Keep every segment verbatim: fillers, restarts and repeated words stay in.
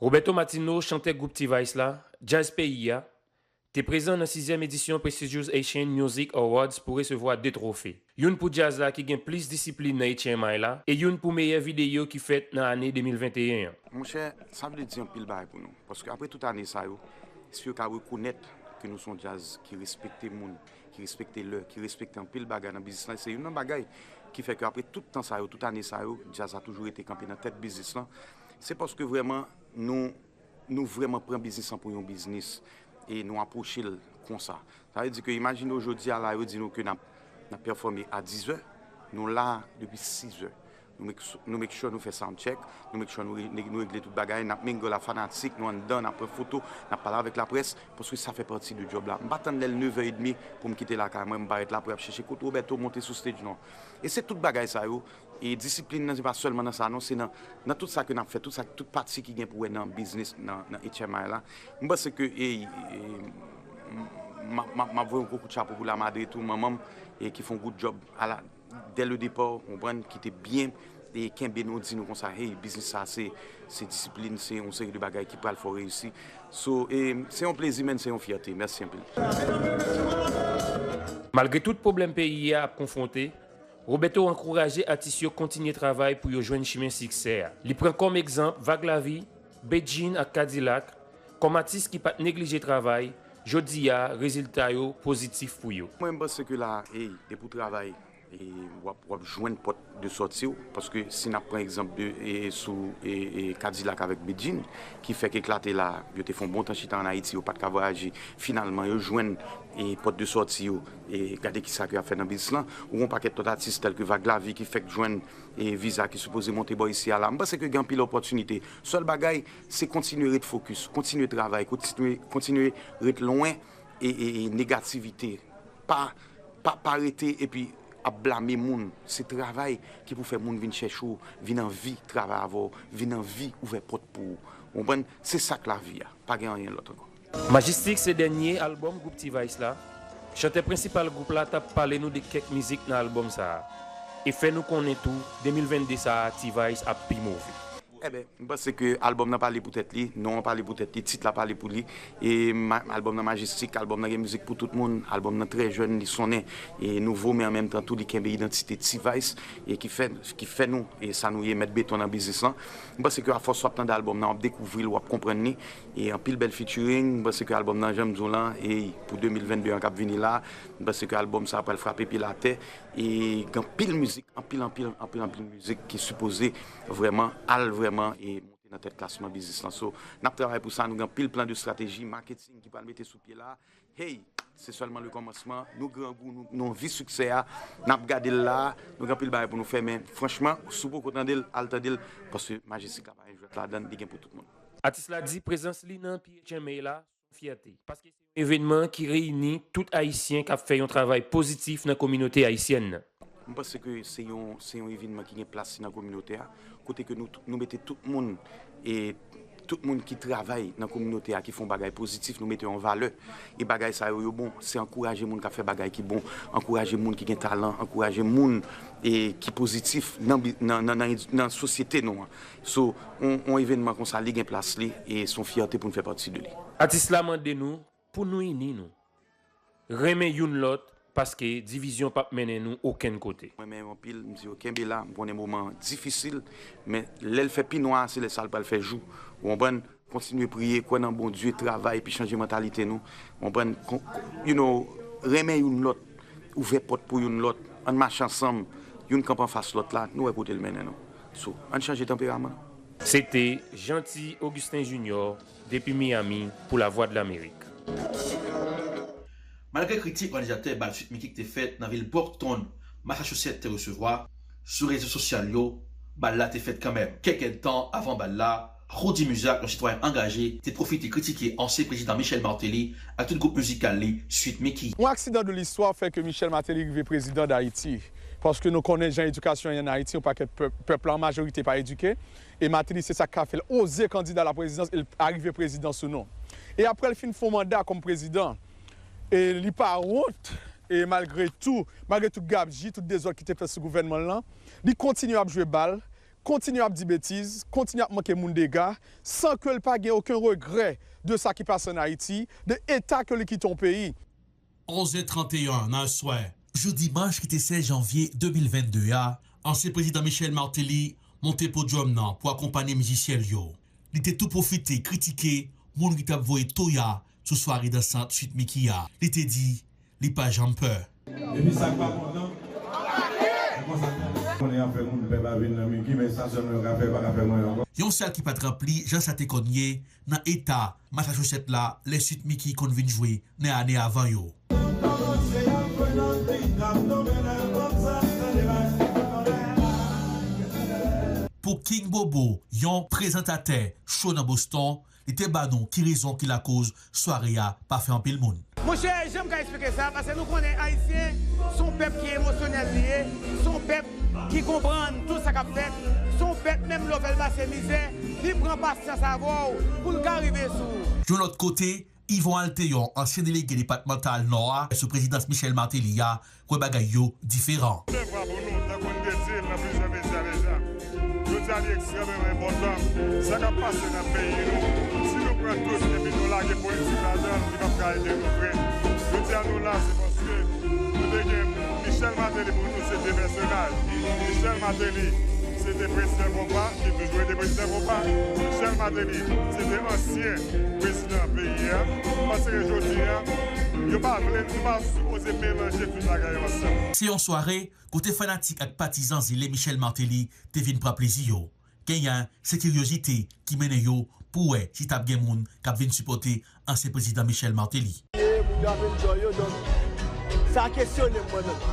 Roberto Martino, chantè gwoup T-Vice la, djaz peyi a, te prezan nan sizyèm edisyon Prestigious Haitian Music Awards pou resevwa de twofe. Youn pou djaz la ki gen plis disiplin nan H M I la, e youn pou meyè videyo ki fèt nan ane de mil venteyen an. Monchè, sa vle di anpil bagay pou nou. Paske apre tout ane sa yo, si yo ka rekonèt ke nou se yon djaz ki respekte moun, ki respekte lè, ki respekte anpil bagay nan biznis lan, se youn nan bagay ki fè ke apre tout tan sa yo, tout ane sa yo, djaz la toujou rete kanpe nan tèt biznis lan. Se paske vrèman nou, nou vrèman pran biznis lan pou yon biznis e nou apwoche l konsa. Sa vle di ke imajine w jodi a la, yo di nou ke n ap, n ap pèfòme a dizè, nou la depi sizè. Nou make, nou make sure nou fè sound check, nou make sure nou, re- nou regle tout bagay, n ap mingle ak fanatik, nou anndan, n ap pran foto, n ap pale avèk laprès, paske sa fè pati de djòb la. M pa tann lè l nevè edmi pou m kite lakay mwen, m parèt la pou y ap chèche kote Roberto monte sou stage non. E se tout bagay sa yo, e disiplin nan se pa sèlman nan sa non, se nan, nan tout sa ke n ap fè, tout sa, tout pati ki gen pou wè nan biznis, nan, nan H M I la. M panse ke, e, e, m, m, m ap voye yon gwo kout chapo pou La Madre tou, manman m, e ki fè yon gwo djòb a la, dès le départ, ou konprann, ki te byen e kenbe nou, di nou konsa, hey, biznis sa se, se disiplin, se yon seri de bagay ki pral fè w reyisi. So, e, se yon plezi, men se yon fyète. Mèsi anpil. Malgre tout pwoblèm peyi a ap konfwonte, Roberto ankouraje atis yo kontinye travay pou yo jwenn chimen siksè a. Li pran kòm egzanp Vag Lavi, Bedjine ak Kadilak, kòm atis ki pa t neglije travay, jodi a, rezilta yo pozitif pou yo. Mwen, m panse ke la, ey, depi w travay, e w ap, w ap jwenn pòt de sòti w, paske si n ap pran egzanp de, e, sou, e, e, Kadilak avèk Bedjine, ki fèk eklate la, yo te fè yon bon tan chita ann Ayiti, yo pa t ka vwayaje, finalman, yo jwenn, e, pòt de sòti yo, e gade kisa ke y ap fè nan biznis lan, ou gen yon pakèt lòt atis tèl ke Vag Lavi ki fèk jwenn, e, viza ki sipoze monte bò isi a la. M panse ke gen anpil opòtinite. Sèl bagay, se kontinye ret fokis, kontinye travay, kontinye, kontinye ret lwen e, e, e negativite. Pa, pa, pa rete epi ap blame moun. Se travay ki pou fè moun vin chèche w, vin anvi travay avè w, vin anvi ouvè pòt pou ou. Ou konprann? Se sa k lavi a. Pa gen anyen lòt ankò. Majistik se dènye albòm gwoup T-Vice la. Chantè prensipal gwoup la t ap pale nou de kèk mizik nan albòm sa a. E fè nou konnen tou, de mil vennde sa a, T-Vice ap pi move. Enben, m panse ke albòm nan pale pou tèt li, non an pale pou tèt li, tit la pale pou li. E ma- albòm nan majistik, albòm nan gen mizik pou tout moun, albòm nan trè jèn, li sonnen, e nouvo, men an menm tan tou, li kenbe idantite T-Vice, e ki fè, ki fè nou, e sa nou ye, mèt beton nan biznis lan. M panse ke afòs w ap tande albòm nan, w ap dekouvri l, w ap konprann li. E anpil bèl featuring, m panse ke albòm nan, jan m di w lan, e pou de mil vennde an k ap vini la, m panse ke albòm sa a pral frape pye l atè. E gen anpil mizik, anpil, anpil, anpil, anpil mizik ki sipoze vrèman al vrèman e monte nan tèt klasman biznis lan. So, n ap travay pou sa, nou gen anpil plan de strateji, maketing ki pral mete sou pye la. Hey, se sèlman le kòmansman, nou grangou, nou, nou anvi siksè a, n ap gade l la, nou gen anpil bagay pou nou fè, men franchman, si w poko tande l, al tande l, paske Majistik la pa gen jwèt ladan l, li gen pou tout moun. Atis la di prezans li nan P H M A la, fyète, paske se yon evènman ki reyini tout Ayisyen k ap fè yon travay pozitif nan kominote ayisyèn nan. M panse ke se yon, se yon evènman ki gen plas li nan kominote a, kote ke nou, nou mete tout moun, e tout moun ki travay nan kominote a, ki fè yon bagay pozitif, nou mete yo an valè. E bagay sa yo, yo bon, se ankouraje moun k ap fè bagay ki bon, ankouraje moun ki gen talan, ankouraje moun, e ki pozitif nan bi- nan, nan, nan, nan sosyete nou an. So, yon, yon evènman konsa, li gen plas li, e se yon fyète pou n fè pati de li. Atis la mande nou pou nou ini nou, renmen youn lòt, paske divizyon p ap mennen nou okenn kote. Mwen menm anpil, m di yo kenbe la, m konnen moman an difisil, men lè l fè pi nwa, se lè sa l pral fè jou. Ou konprann? Kontinye priye, kwè nan Bondye, travay, epi chanje mantalite nou. Ou konprann? Kon- kon- you know, renmen youn lòt, ouvè pòt pou youn lòt, ann mache ansanm, youn kanpe anfas lòt la, nou wè kote l mennen nou. So, ann chanje tanperaman nou. Se te Jeanty Augustin Junior depi Miami pou Lavwadlamerik. Malgre kritik òganizatè bal Sweet Micky ki te fèt nan vil Brockton, Massachusetts te resevwa sou rezo sosyal yo, bal la te fèt kanmenm. Kèk èdtan avan bal la, Roody Musac, yon sitwayen angaje, te pwofite kritike ansyen prezidan Michel Martelly ak tout gwoup mizikal li, Sweet Micky. Yon aksidan de listwa fè ke Michel Martelly rive prezidan Dayiti. Paske nou konnen jan edikasyon ye ann Ayiti, yon pakèt pèp, pèp la an majorite pa edike. E Martelly se sa k ka fè l oze kandida la prezidans e l arive prezidan sou nou. E apre l fin fè yon manda kòm prezidan, e li pa wont, e malgre tou, malgre tout gabji, tout dezòd ki te fèt sou gouvènman l lan, li kontinye ap jwe bal, kontinye ap di betiz, kontinye ap manke moun dega, san ke l pa gen okenn regrè de sa ki pase ann Ayiti, de eta ke li kite yon peyi. Onz è tranteyen nan aswè, jou dimanch ki te sèz janvye de mil vennde a, ansyen prezidan Michel Martelly monte podyòm nan pou akonpanye mizisyen l yo. Li te tou pwofite kritike moun ki t ap voye toya sou sware dansant Sweet Micky a. Li te di li pa janm pè. Epi sa k pa kontan, se konsa. Konnen y ap fè moun pè pa vin nan Micky, men sa sèlman yo ka fè, yo pa ka fè mwen ankò. Yon sal ki pa t ranpli jan sa te konn ye nan eta Massachusetts la, lè Sweet Micky konn vin jwe nan ane avan yo. Pou King Bobo, yon prezantatè cho nan Boston, li te ba nou ki rezon ki lakoz sware a pa fè anpil moun. Monchè, jan m ka eksplike sa, paske nou konnen Ayisyen se yon pèp ki emosyonèl li ye, se yon pèp ki konprann tout sa k ap fèt, se yon pèp menm lè w fè l pase mizè, li pran pasyans avè w pou l ka rive sou ou. Yon lòt kote, Yvon Altéon, ansyen delege depatmantal Nò a, sou prezidans Michel Martelly a, wè bagay yo diferan. Lè vwa pou nou, tankou n te di l nan plizyè medya deja. Jodi a, li ekstrèmeman enpòtan. Sa k ap pase nan peyi nou, si nou pran tout epi nou lage politik ladan l, li p ap ka ede nou vre. Jodi a, nou la, se paske nou te gen Michel Martelly pou nou, se de pèsonaj. Michel Martelly, se te prezidan Konpa, ki toujou rete prezidan Konpa. Michel Martelly, se te ansyen prezidan peyi a. M panse ke jodi a, yo pa vle, nou pa sipoze melanje tout bagay yo ansanm. Se yon sware kote fanatik ak patizan zele Michel Martelly te vin pran plezi yo. Genyen se kiryozite ki mennen yo pou wè si t ap gen moun k ap vin sipòte ansyen prezidan Michel Martelly. E moun yo ap enjoy yo, donk, sa kesyone m mwen menm.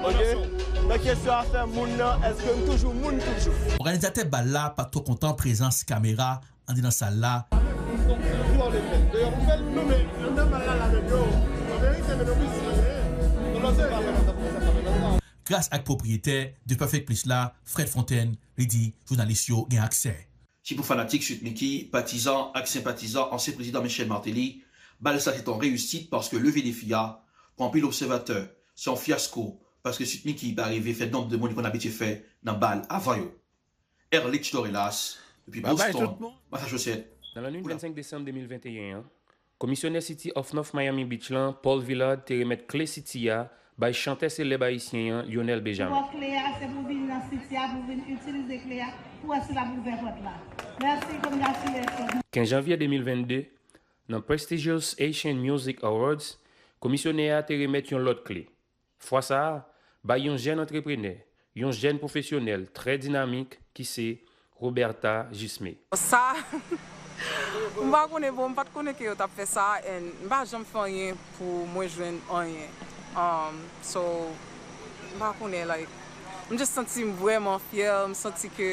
Ok? Nan kesyon afè moun nan, èske m toujou moun toujou? Òganizatè bal la pa twò kontan prezans kamera andidan sal la. Gras ak pwopriyetè The Perfect Place la, Fred Fontaine, li di jounalis yo gen aksè. Si pou fanatik Sweet Micky, patizan ak senpatizan ansyen prezidan Michel Martelly, bal sa se te yon reyisit paske leve defi a, pou anpil obsèvatè, se yon fyasko paske Sweet Micky pa rive fè nonb de moun li konn abitye fè nan bal avan yo. Erlich Dorelas, depi Boston, Massachusetts. Nan lannuit vennsenk desanm de mil venteyen an, komisyonè City of North Miami Beach lan, Paul Villard, te remèt kle City a bay chantè selèb ayisyen an, Lionel Benjamin. Pòt kle a, se pou vin nan City a, pou vin itilize kle a, pou wè si l ap ouvè pòt la. Mèsi, congratulations. Kenz janvye de mil vennde, nan prestigious Haitian Music Awards, komisyonè a te remèt yon lòt kle. Fwa sa a, bay yon jèn antreprenè, yon jèn pwofesyonèl trè dinamik ki se Roberta Jusmé. Sa, m pa konnen, bon, m pa t konnen ke yo t ap fè sa, and m pa janm fè anyen pou mwen jwenn anyen. Um, so, m pa konnen, like, m just santi m vrèman fyè, m santi ke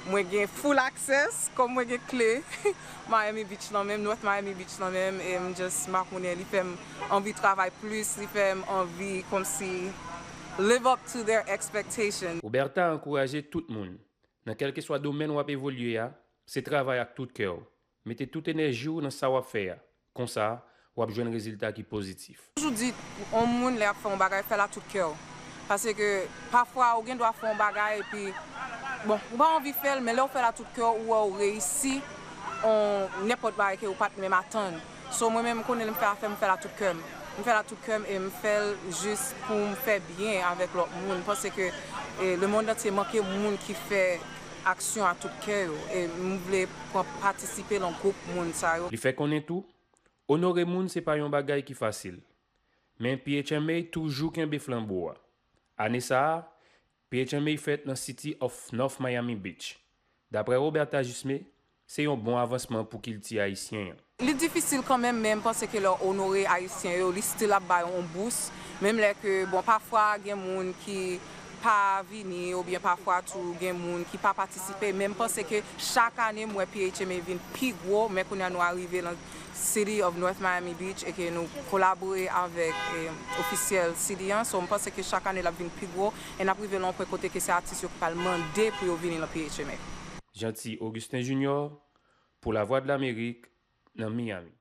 mwen gen full access, kòm mwen gen kle Miami Beach lan menm, North Miami Beach lan menm, e m just, m pa konnen, li fè m anvi travay plis, li fè m anvi kòmsi live up to their expectation. Roberta ankouraje tout moun, nan kèlkeswa domèn w ap evolye a, se travay ak tout kè w. Mete tout enèji w nan sa w ap fè a. Konsa, w ap jwenn rezilta ki pozitif. Toujou di yon moun lè y ap fè yon bagay, fè l ak tout kè w. Paske pafwa ou gen dwa fè yon bagay epi, bon, ou pa anvi fè l, men lè w fè l ak tout kè w, ou wè w reyisi yon nenpòt bagay ke ou pa t menm atann. So, mwen menm, m konnen lè m fè afè m, m fè l ak tout kè m. M fè l ak tout kè m e m fè l jis pou m fè byen avèk lòt moun. M panse ke, eh, lemonn antye manke moun ki fè aksyon ak tout kè yo. E m vle pran patisipe nan gwoup moun sa yo. Li fè konnen tou, onore moun se pa yon bagay ki fasil. Men P H M A toujou kenbe flanbo a. Ane sa a, P H M A fèt nan City of North Miami Beach. Daprè Roberta Jusmé, se yon bon avansman pou kilti ayisyen an. Li difisil kanmenm, men m panse ke lè w onore Ayisyen yo, li still ap bay yon bous. Menm lè ke, bon, pafwa gen moun ki pa vini, oubyen pafwa tou gen moun ki pa patisipe, men m panse ke chak ane m wè P H M A vin pi gwo, men kounye a nou arive nan City of North Miami Beach e ke nou kolabore avèk, eh, ofisyèl City an. So, m panse ke chak ane l ap vin pi gwo e n ap rive nan yon pwen kote ke se atis yo ki pral mande pou yo vini nan P H M A. Jeanty Augustin Junior, pou Lavwadlamerik, nan Miami.